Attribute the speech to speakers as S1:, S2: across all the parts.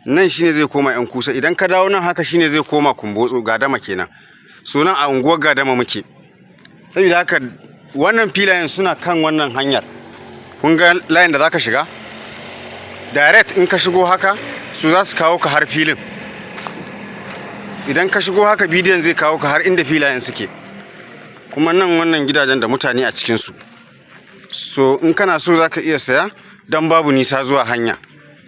S1: Nan shine zai koma 'Yan Kusa. Idan ka dawo nan haka shine zai koma Kumbotso, Gadama kenan. So nan a unguwar Gadama muke. Saboda haka wannan filayen suna kan wannan hanyar. Kun ga layin da zaka shiga? Direct in ka shigo haka, su za su kawo ka har filin. Idan ka shigo haka, bidiyon zai kawo ka har inda filayen suke. Kuma nan wannan gidajen da mutane a cikinsu. So in kana so za ka iya saya don babu nisa zuwa hanya.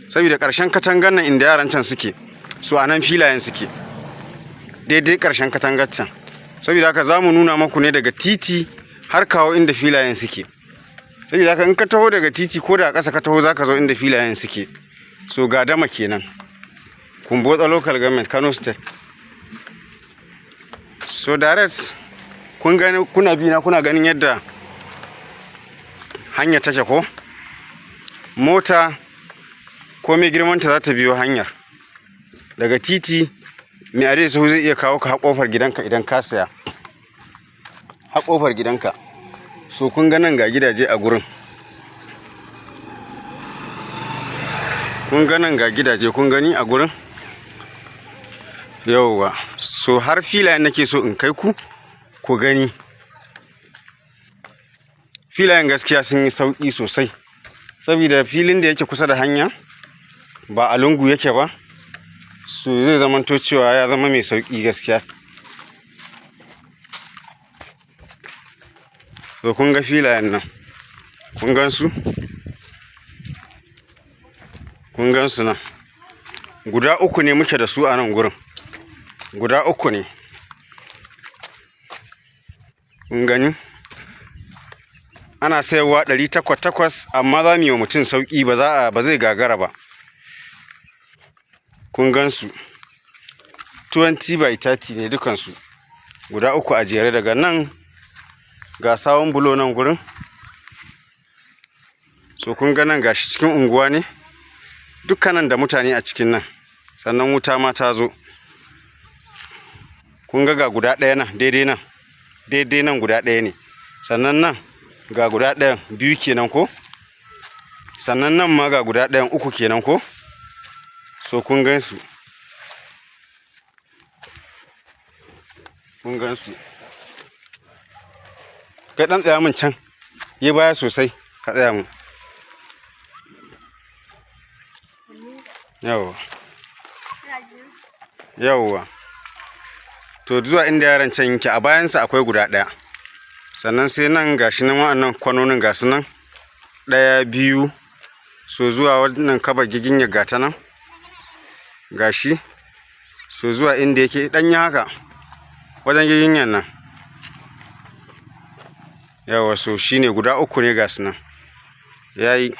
S1: Saboda ƙarshen katangar nan inda yaran can suke, so a nan filayen suke. Daidai ƙarshen katangar can. Saboda haka za mu nuna maku ne daga titi har kawo inda filayen suke. Saboda haka in ka taho daga titi, ko da a ƙasa ka taho, za ka zo inda filayen suke. So Gadama kenan. Kumbotso Local Government, Kano State. So direct kun gani, kuna bi na, kuna ganin yadda hanya take ko? Mota ko mai girmanta za ta biyo hanyar. Daga titi mai adai sahu zai iya kawo ka har ƙofar gidanka idan ka saya. Har ƙofar gidanka. So kun ga nan ga gidaje a gurin. Kun ga nan ga gidaje, kun gani a gurin? Yauwa. So har filayen nake so in kai ku, ku gani. Filayen gaskiya sun yi sauƙi sosai. Saboda filin da yake kusa da hanya ba a lungu yake ba, so zai zamanto cewa ya zama mai sauƙi gaskiya. So kun ga filayen nan, kun gan su? Kun gan su nan? Guda uku ne muke da su a nan gurin. Guda uku ne. Kun gani? Ana sayarwa 800 takwas, amma za mu yi wa mutum sauƙi, ba za a ba zai gagara ba. Kun gan su? 20 by 30 ne dukansu. Guda uku a jere. Daga nan ga sawun bulo nan gurin. So kun ga nan gashi cikin unguwa ne. Dukkanan da mutane a cikin nan. Sannan wuta ma ta zo. Kun ga guda ɗaya nan, daidai nan. Daidai nan guda ɗaya ne. Sannan nan ga guda ɗayan, biyu kenan ko? Sannan nan ma ga guda ɗayan, uku kenan ko? So kun gan su. Kun gan su. Kai, ɗan tsaya min can. Yi baya sosai ka tsaya min. Yauwa. Yauwa. To zuwa inda yaran can yake, a bayansa akwai guda ɗaya. Sannan sai nan gashi nan, wa'annan kwanonin gasu nan. Ɗaya, biyu. So zuwa wannan kaba giginya gata nan. Gashi. So zuwa inda yake ɗan yi haka. Wajen giginyan nan. Yauwa, so shine guda uku ne gasu nan. Yayi.